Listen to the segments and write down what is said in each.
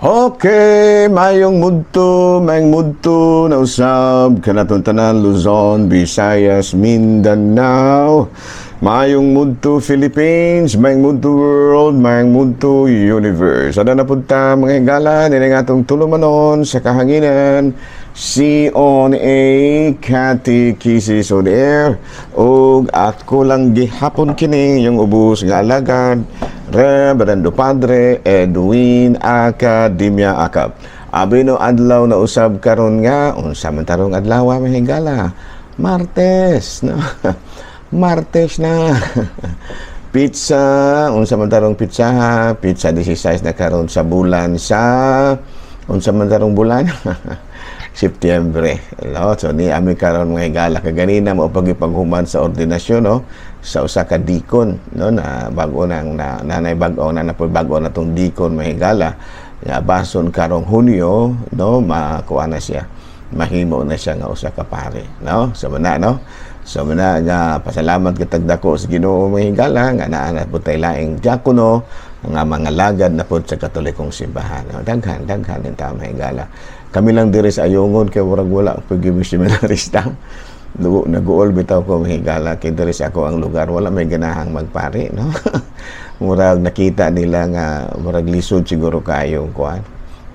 Okay, mayong mudto na usab kanatong tanan, Luzon, Visayas, Mindanao. Mayong mudto, Philippines, mayong mudto, world, mayong mudto, universe. Ada na punta, mga higala, nila nga atong tulumanon sa kahanginan, si on a Catechesis on Air. Og ako lang gihapon kini yung ubos nga alagad, Reverendo Padre Edwin Academia Acab. Abi no adlaw na usab karon nga unsa man tarong adlaw, mga higala? Martes, no? Martes na. Petsa, unsa man tarong petsa ha? Petsa 16 na karon sa bulan sa, unsa man tarong bulan? Setyembre. No? So ni ami karon, mga higala, kaganina mo pagipaghuman sa ordinasyon, no, sa usa ka deacon, no, na bago nang na, nanay bag-o na bago na tong deacon, mga higala, ya bason karong Hunyo, no, makuha na siya, mahimo na siya nga usa ka pare, no. So mana, no, so mana nga pasalamat kitag dako sa Ginoo, mga higala, nga naa na pud tay laing diakono nga mga lagad na pud sa Katolikong simbahan, no? Daghan daghan din ta, mga higala. Kami lang diri sa Ayungon kay murag wala pud seminarista. Naguol bitaw ko, mga higala, kay diri sa ako ang lugar wala may ganahang magpari, no. Murag nakita nila nga murag lisod siguro kayo kuan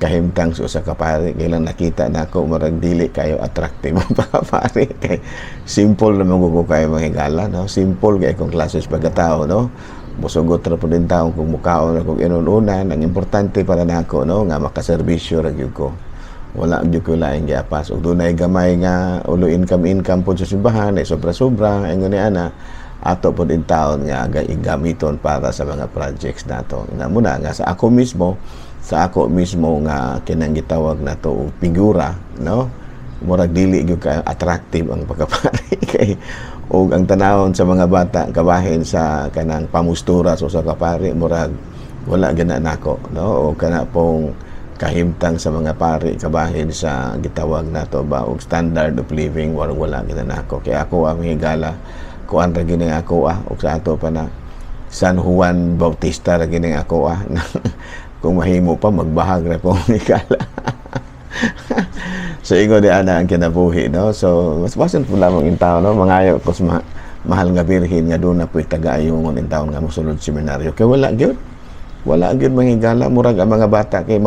kahimtang sa usa ka pari, kay lang nakita nako murag dili kayo attractive ang pare kay simple naman ko kayo, mga higala, no. Simple kay akong klases pagkatao, no. Musugot ra pud taon kung mukaon kung inununan. Ang importante para nako, no, nga makaserbisyo ra gyud ko. Wala gyud ko laing giapas. Ug dunay gamay nga ulo income income pod sa simbahan ay sobra-sobra, ingon ni ana, ato pod in taon nga gamiton para sa mga projects nato. Ina mo na nga sa ako mismo nga kinang gitawag nato og figura, no, murag dili gyud ka attractive ang pagkapari kay og ang tanawon sa mga bata kabahin sa kanang pamustura sa usa ka pari, murag wala gana nako, no, o kana pong kahimtang sa mga pari kabahin sa gitawag nato ba og standard of living, wala wala gina nako. Kay ako ang higala, kuan ra gini ako ah, og sa ato pa na San Juan Bautista ra gini ako ah. Kung mahimo pa magbahag ra ko, higala. So ingon di ana ang kinabuhi, no. So mas basin po lamang in taon, no, mangayo ko sa mahal nga Birhen nga doon na po'y taga-ayungon in taon nga mosulod seminaryo kay wala gyud, wala gyud, mga higala. Murag ang mga bata kay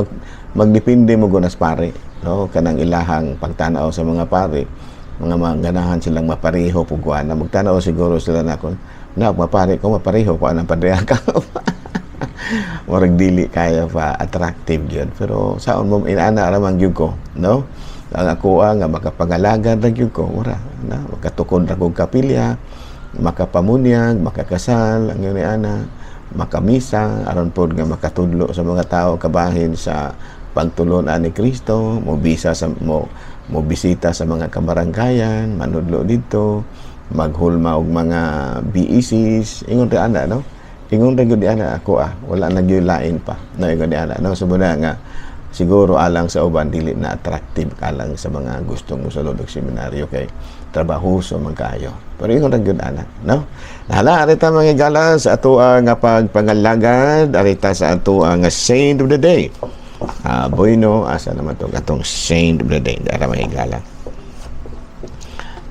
magdepende mo gunas pare, no. Kanang ilahang pagtanaw sa mga pare, mga ganahan silang mapareho pug kuan na magtanaw siguro sila na kung na mapare ko, mapareho ko anang padre ka. Murag dili kaya pa attractive gyud, pero saon mo, inana ra man gyud ko, no. Ang ako nga makapangalagad ra gyud ko, mura na makatukod ra kog kapilya, makapamunyag, makakasal, ang yun ni ana, makamisa aron pod nga makatudlo sa mga tao kabahin sa pagtulon ani Kristo, mo bisa sa mo mo bisita sa mga kabarangkayan, manudlo didto, maghulma og mga BECs, ingon ra ana, no. Ingon ra gyud ana ako ah, wala na gyud lain pa, no. Ingon di ana, no. So muna nga siguro alang sa uban dili na attractive alang sa mga gustong mosulod og seminaryo kay trabahoso man kaayo, pero ingon ra gyud ana, no. Hala, arita, mga higala, sa ato nga pagpangalagad, arita sa ato nga saint of the day. Ah, bueno, asa naman tong atong saint of the day? Dara, mga higala.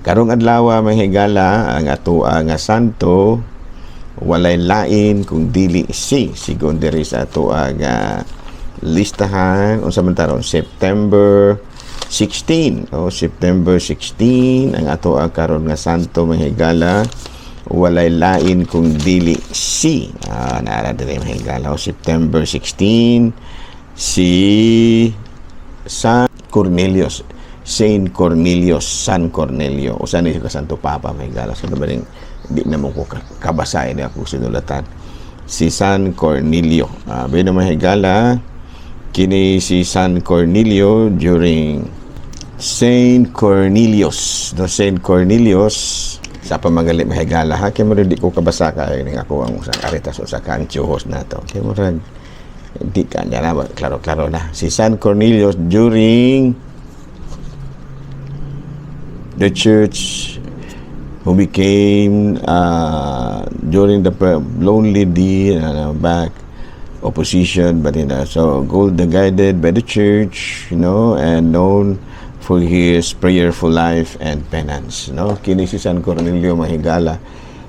Karong adlaw, mga higala, ang ato nga santo walay lain kung dili si, sigon diri sa ato nga listahan, unsa man taron, September 16. Oh, September 16, ang ato ang karon nga santo, mga higala, walay lain kung dili si, naara diri, mga higala. Oh, September 16, si San Cornelius, Saint Cornelius, San Cornelio, o saan ka Santo Papa, mga higala. So ba rin di na mo ko kabasay ni ako sinulatan si San Cornelio. Bueno, mga higala, kini si San Cornelio during Saint Cornelius, no. Saint Cornelius sa pamagali, mga higala ha, kay mo di ko kabasa kay ning ako ang sa karitas sa kanchuhos nato kay murag di ka niya na klaro klaro na si San Cornelius during the church who became during the lonely day back. Opposition, but so gold guided by the church and known for his prayerful life and penance, no? Kini si San Cornelio, mga higala,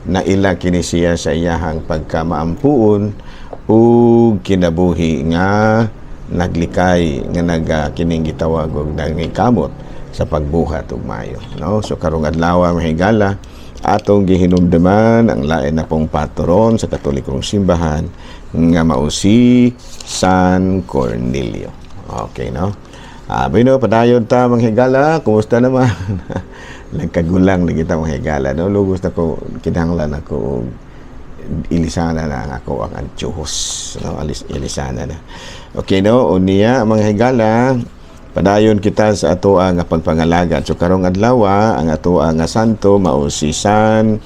naila kini siya sa iyahang pagkamaampuon ug kinabuhi nga naglikay, nga naga kining gitawag og nangingkamot sa pagbuhat og maayo, no? So karong adlaw, mga higala, atong gihinumduman ang lain na pong patron sa Katolikong Simbahan nga mao si San Cornelio. Okay, no? Ah, bueno, padayon ta, mga higala. Kumusta naman? Nagkagulang na kita, mga higala, no? Lugos na ko, kinahanglan ako og ilisana na ang ako ang antsuhos, no? Alis ilisana na. Okay, no? Unya, mga higala, padayon kita sa ato ang pagpangalagad. So karong adlaw, ang ato nga santo mao si San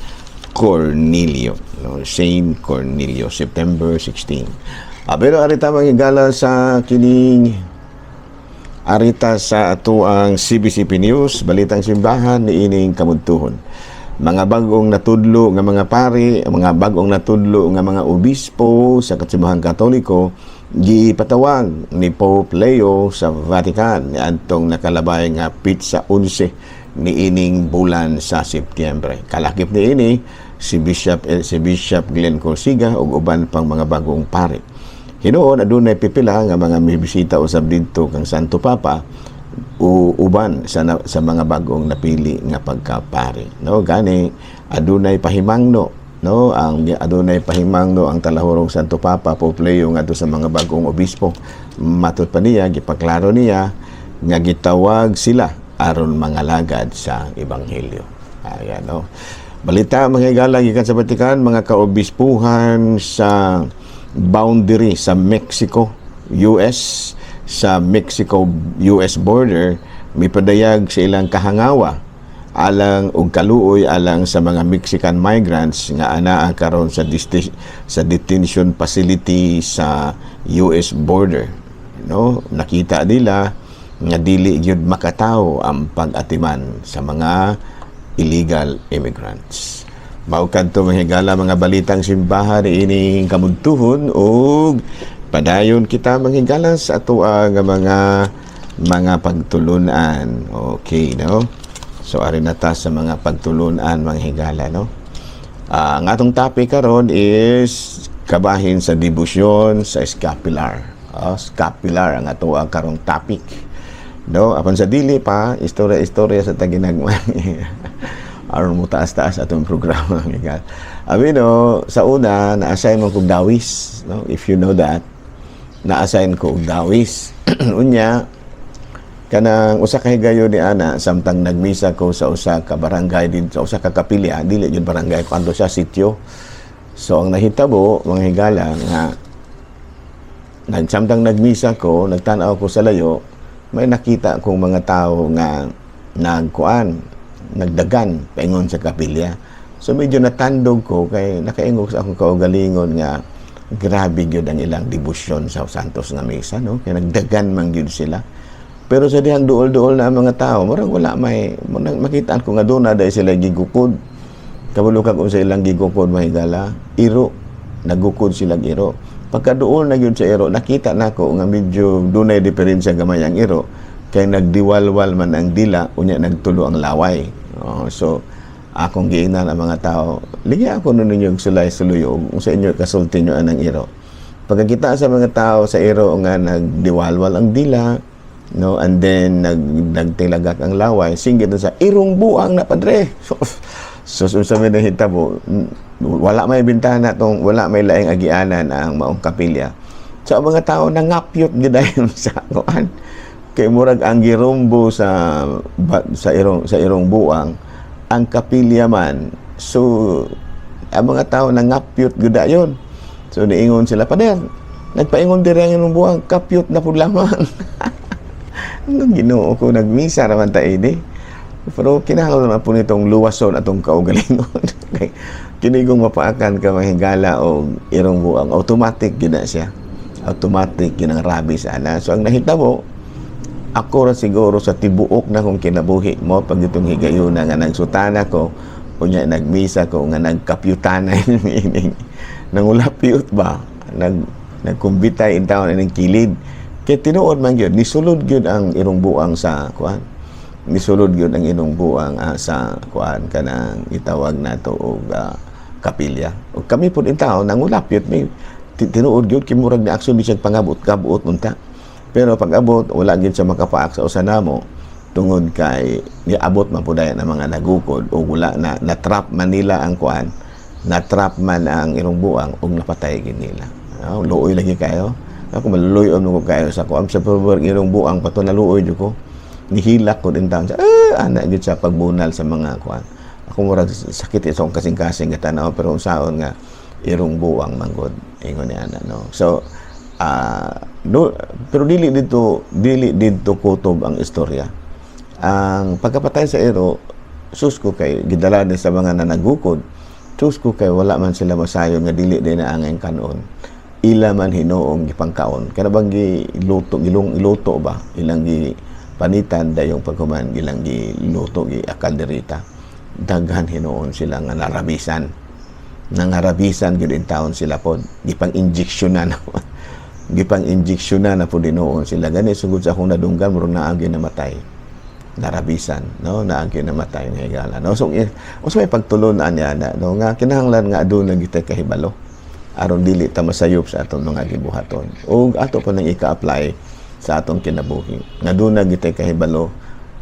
Cornelio, no? Saint Cornelio, September 16. Ah, pero arita, mga higala, sa kining arita sa ato ang CBCP News, Balitang Simbahan niining kamudtuhon. Mga bagong natudlo nga mga pari, mga bagong natudlo nga mga obispo sa Kasimbahang Katoliko gipatawag ni Pope Leo sa Vatican niadtong nakalabay nga petsa 11 niining bulan sa Setyembre. Kalakip niini si Bishop Glenn Corsiga ug uban pang mga bagong pari. Hinuon adunay pipila nga mga mibisita usab didto kang Santo Papa o uban sa mga bagong napili nga pagkapari, no? Gani adunay pahimangno, no? Ang adunay pahimangno ang Talahurong Santo Papa Pope Leo ngadto sa mga bagong obispo. Matud pa niya, gipaklaro niya nga gitawag sila aron mangalagad sa ebanghelyo. Ayan, no? Balita, mga higala, gikan sa Vatican: mga kaobispuhan sa boundary sa Mexico, US, sa Mexico-US border, mipadayag sa ilang kahangawa alang og kaluoy alang sa mga Mexican migrants nga anaa karon sa detention facility sa US border, no? Nakita nila nga dili gyud makatawo ang pag-atiman sa mga illegal immigrants. Mao kadto, mga higala, mga balitang simbahan ining kamudtuhon ug padayon kita, mga higala, sa atoa nga mga pagtulunan. Okay, no? So ari na ta sa mga pagtulunan, mga higala, no? Ah, ang atong topic karon is kabahin sa debosyon sa scapular. Oh, scapular ang ato ang karong topic. No, apan sa dili pa, istorya-istorya sa taginagmay. Aron mo taas-taas atong programa, mga higala. Abi no, sa una na-assign mo kog dawis, no? If you know that, na-assign ko og dawis. Unya, kanang usa ka higayon ni ana, samtang nagmisa ko sa usa ka barangay didto, sa usa ka kapilya, dili jud barangay, kuan siya, sityo. So ang nahitabo, mga higala, nga nagsamtang nagmisa ko, nagtan-aw ko sa layo, may nakita kong mga tao nga nagkuan, nagdagan paingon sa kapilya. So medyo natandog ko kay nakaingog sa akong kaugalingon nga grabe gyud ang ilang debosyon sa Santos nga misa, no? Kay nagdagan man gyud sila. Pero sa dihang duol-duol na ang mga tao, murag wala may murag makitaan ko nga doon na dahil sila gigukod. Kabalo kag unsa ilang gigukod, mga higala? Iro. Nagukod sila iro. Pagka duol na gyud sa iro, nakita nako nga medyo dunay diferensya gamay ang iro kay nagdiwalwal man ang dila, unya nagtulo ang laway. Oh, so akong giingnan ang mga tao, ligya ako nun ninyo sulay suluyo kung sa inyo kasulti nyo anang iro. Pagkakita sa mga tao sa iro nga nagdiwalwal ang dila, no, and then nagtilagak ang laway, singgit na sa irong buang na, padre. So sa may nahitabo, wala may bintana tong wala may laing agianan ang maong kapilya. So ang mga tao nangapyot gid sa kuan. Kay murag ang girumbo sa irong buang ang kapilya man. So ang mga tao nangapyot gud dayon. So niingon sila, "Pader, nagpaingon diri ang irong buang, kapyot na pud lamang." Ang Ginoo ko, nagmisa raman ta ini. Pero kinahanglan naman po nitong luwason atong kaugalingon. Kay kinigong mapaakan ka, mga higala, o irong buang, automatic gid na siya. Automatic yun ang rabies ana. So ang nahitabo, ako ra siguro sa tibuok na kong kinabuhi mo pag itong higayuna nga nagsutana ko, unya nagmisa ko nga nagkapyutana, meaning nangulapyot ba nag Nagkumbitay in town ining kilid. Kay tinuod man gyud, nisulod gyud ang irong buang sa kuan. Nisulod gyud ang irong buang sa kuan, kanang gitawag nato og kapilya. Ug kami pud in town nangulap gyud mi. Tinuod gyud kay murag ni aksyon di siya pangabot kabuot unta. Pero pag abot, wala gyud siya makapaak sa usa namo tungod kay niabot man pud ang mga nagukod o wala na, na-trap man nila ang kuan, na-trap man ang irong buang ug napatay gid nila. Oh, luoy lagi kayo. Ako maluloy ko kayo sa kuan sa power irong buang pato, naluoy jud ko. Nihilak ko din taon sa ana gyud sa pagbunal sa mga kuan. Ako murag sakit sa akong kasing-kasing katanaw, pero unsaon nga irong buang manggod ingon ni ana, no. So no, pero dili didto kutob ang istorya. Ang pagkapatay sa iro, sus ko, kay gidala ni sa mga nanagukod. Sus ko, kay wala man sila masayon nga dili din na ang kanon. Ila man hinuong gipangkaon. Kana bang giluto, gilong iluto ba? Ilang gi panitan dayong paghuman ilang giluto gi akalderita. Daghan hinuon sila nga narabisan. Nangarabisan gyud in taon sila pod. Gipang injeksyonan na. Gipang injeksyonan na pod hinuon sila. Gani sugod sa akong nadunggan, murag naa gyud namatay. Narabisan, no? Naa gyud namatay nga higala, no? So, unsa may pagtulon-an niya na, no? Nga kinahanglan nga aduna gyud kahibalo aron dili ta masayop sa atong mga gibuhaton. Ug ato pa nang ika-apply sa atong kinabuhi. Nga duna gyud kahibalo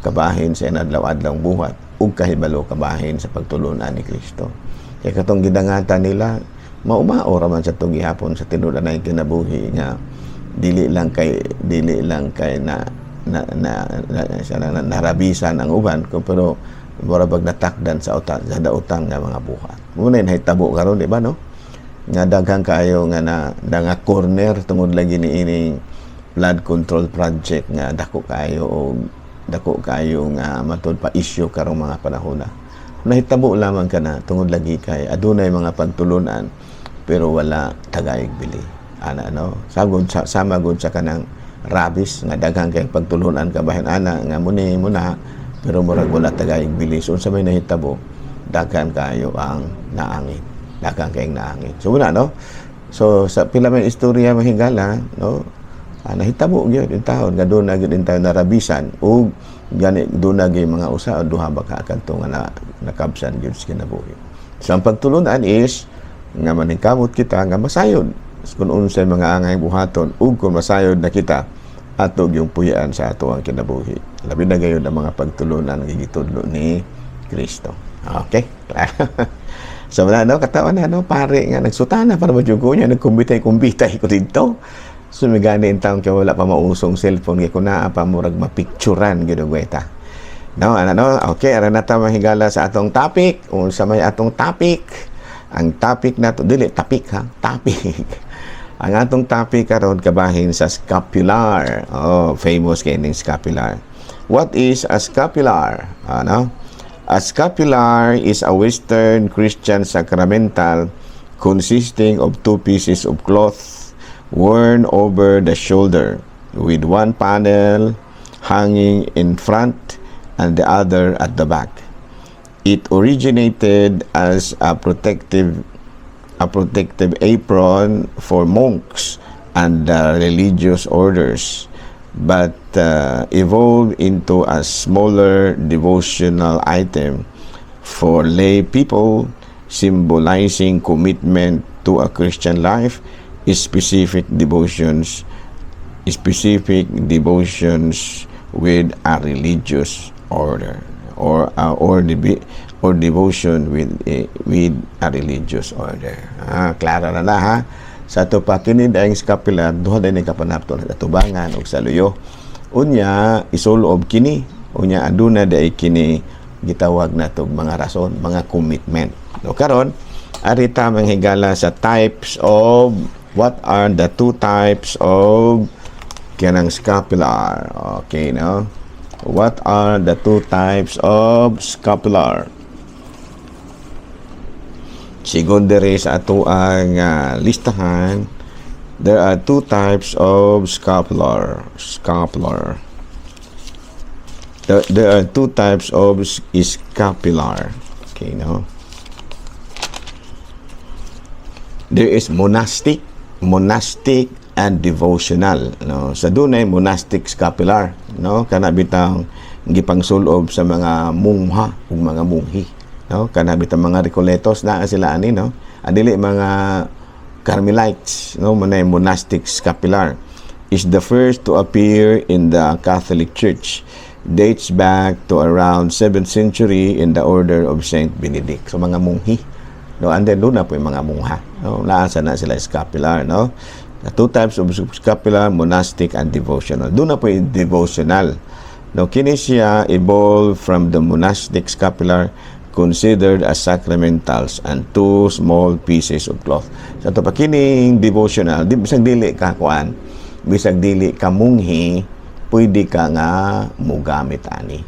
kabahin sa inadlaw-adlaw buhat ug kahibalo kabahin sa pagtulunan ni Kristo. Kay katong gidangatan nila, maumao ra man sa itong gihapon sa tinud-anay kinabuhi nga dili lang kay na na na, na, na, na, na narabisan ang uban ko, pero mura bag natakdan sa utang sa dautan nga mga buhat. Muna nahitabo karon, di ba, no? Nga daghan kaayo nga na nga corner tungod lagi ni ining flood control project nga dako kaayo o dako kaayo nga matud pa issue karong mga panahon na. Nahitabo lamang kana tungod lagi kay adunay mga pagtulunan pero wala tagayog bili. Ana, no? Sagod sa sama gud sa kanang rabies nga daghan kay pagtulunan kabahin ana nga muni muna, pero murag wala tagayog bili. So unsa may nahitabo, daghan kayo ang naangin. Daghan kayong naangin. So muna, no? So sa pila may istorya, mahigala, no? Nahitabo gyud in taon nga doon na gyud in taon narabisan ug gani doon na gyud mga usa o duha ba ka kadto nga na, nakabsan gyud sa kinabuhi. So ang pagtulunan is nga maningkamot kita nga masayod kung unsay mga angay buhaton, ug kung masayod na kita, ato yung puyan sa ato ang kinabuhi. Labi na gayon ang mga pagtulunan nga gitudlo ni Kristo. Okay? So wala, no, katawan na, no, pare nga nagsutana para madyugo niya, nagkumbitay-kumbitay ko dito. So may gani in taon kay wala pa mausong cellphone, kay kun naa pa murag mapicturan gyud og gweta. No, ano, no? Okay, ara na ta, mahigala, sa atong topic. Unsa may atong topic? Ang topic nato, dili topic ha, topic. Ang atong topic karon kabahin sa scapular. Oh, famous kay ning scapular. What is a scapular? Ano? A scapular is a Western Christian sacramental consisting of two pieces of cloth worn over the shoulder, with one panel hanging in front and the other at the back. It originated as a protective apron for monks and religious orders, but evolved into a smaller devotional item for lay people, symbolizing commitment to a Christian life, specific devotions with a religious order or devotion with a religious order. Ah, klaro na na ha. Sa ato pa kini ang scapular, duha din kapanapton, sa tubangan ug sa luyo. Unya isulob kini, unya aduna diay kini gitawag natog mga rason, mga commitment. So karon ari ta, manghigala, sa types of what are the two types of kanang scapular. Okay, no? What are the two types of scapular? Sigon diri sa ato ang listahan, there are two types of scapular. Scapular. There are two types of scapular. Okay, no? There is monastic. monastic and devotional, no? Sa dunay monastic scapular, no, kana bitang gipangsulob sa mga mungha ug mga munghi, no? Kana bitang mga Recoletos, naa sila ani, no? Adili mga Carmelites, no? Manay monastic scapular is the first to appear in the Catholic Church, dates back to around 7th century in the Order of Saint Benedict. So mga munghi, no? And then duna poy mga mungha, no? Naa na sila scapular, no? The two types of scapular, monastic and devotional. Duna poy devotional, no? Kini siya evolved from the monastic scapular, considered as sacramentals and two small pieces of cloth. Sa ato pa kining devotional, di bisag dili ka kuan, bisag dili ka munghi, pwede ka nga mugamit ani,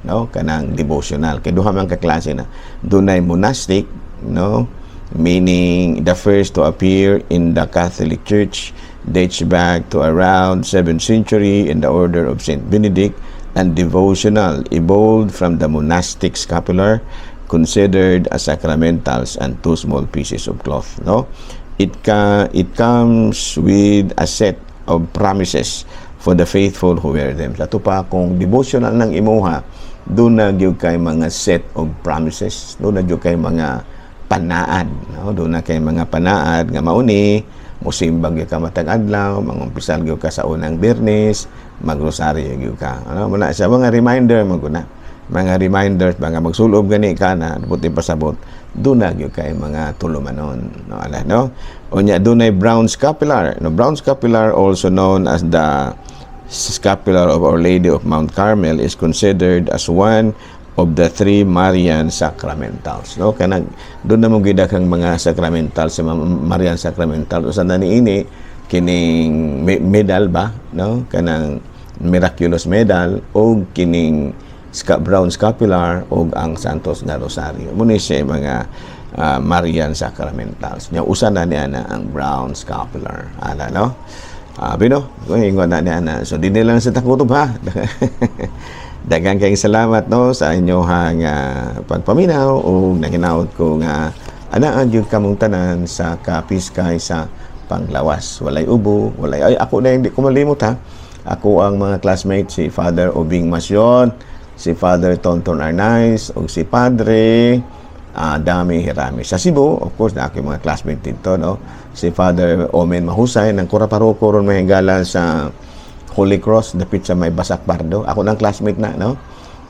no? Kanang devotional kay duha man ka klase na. Dunay monastic, no, meaning the first to appear in the Catholic Church, dates back to around 7th century in the Order of Saint Benedict, and devotional, evolved from the monastic scapular, considered as sacramentals and two small pieces of cloth, no? It comes with a set of promises for the faithful who wear them. Sa pa kung devotional ng imuha, duna gyud kay mga set of promises, duna gyud kay mga panaad, no? Duna kay mga panaad nga mauni musimbag gyud ka matag adlaw, mangumpisal gyud ka sa unang Biyernes, magrosaryo gyud ka. Ano mo na siya, mga reminder man guna. Mga reminders, mga magsulob gani ka na buti pasabot, duna gyud kay mga tulumanon, no? Ala, no? Unya dunay brown scapular, no? Brown scapular, also known as the scapular of Our Lady of Mount Carmel, is considered as one of the three Marian sacramentals, no? Kanang duna man gyud kang mga sacramentals sa Marian sacramental. Usa na niini kining medal ba, no? Kanang miraculous medal o kining brown scapular o ang Santos nga Rosario. Mao ni siya mga Marian sacramentals. Nya usa na niya na ang brown scapular. Ala, no? Bino, kung ingon na niya na. So, di lang sa takutob ha. Daghang kayong salamat, no, sa inyong pagpaminaw o naginaot ko nga anaan yung kamong tanan sa kapiskay sa panglawas. Walay ubo, walay ay ako na hindi ko malimot ha. Ako ang mga classmates, si Father Obing Masyon, si Father Tonton Arnaiz, o si Padre Dami Hirami. Sa Cebu, of course, na aking mga classmate dito, no? Si Father Omen Mahusay, ng Kura Paroko ron may higala sa Holy Cross, dapit sa may Basak Pardo. Ako ng classmate na, no?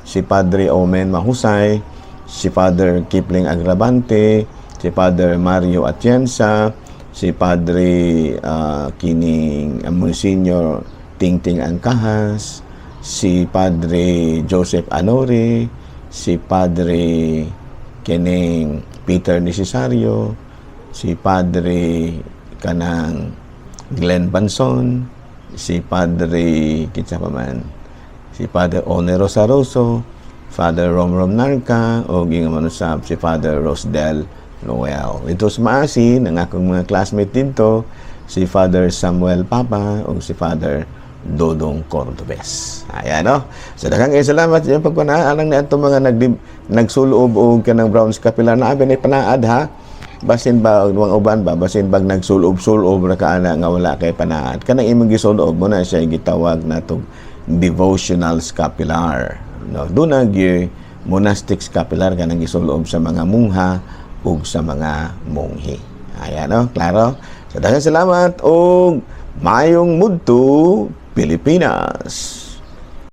Si Padre Omen Mahusay, si Father Kipling Agrabante, si Father Mario Atienza, si Padre kining Monsignor Tingting Angkahas, si Padre Joseph Anore, si Padre kining Peter Necesario, si Padre kanang Glenn Banson, si Padre kinsa pa man, si Father Onero Saroso, Father Romrom Narca, o ingon man usab si Father Rosdel Noel. Ito sa Maasin, ang akong mga classmate dito, si Father Samuel Papa o si Father Dodong Cordobes. Ayan, no? So, daghang kaayo salamat sa inyong pagpanaalang ni atong mga nagsuloob og kanang brown scapular na abi na panaad ha. Basin ba mga uban ba, basin bag nagsulob-sulob ra ka ana nga wala kay panaad. Kanang imong gisulob mo na siya gitawag natong devotional scapular. No, duna gyud monastic scapular, kanang gisulob sa mga mungha ug sa mga munghi. Ayan, no, klaro. So daghang salamat og maayong mudto, Pilipinas.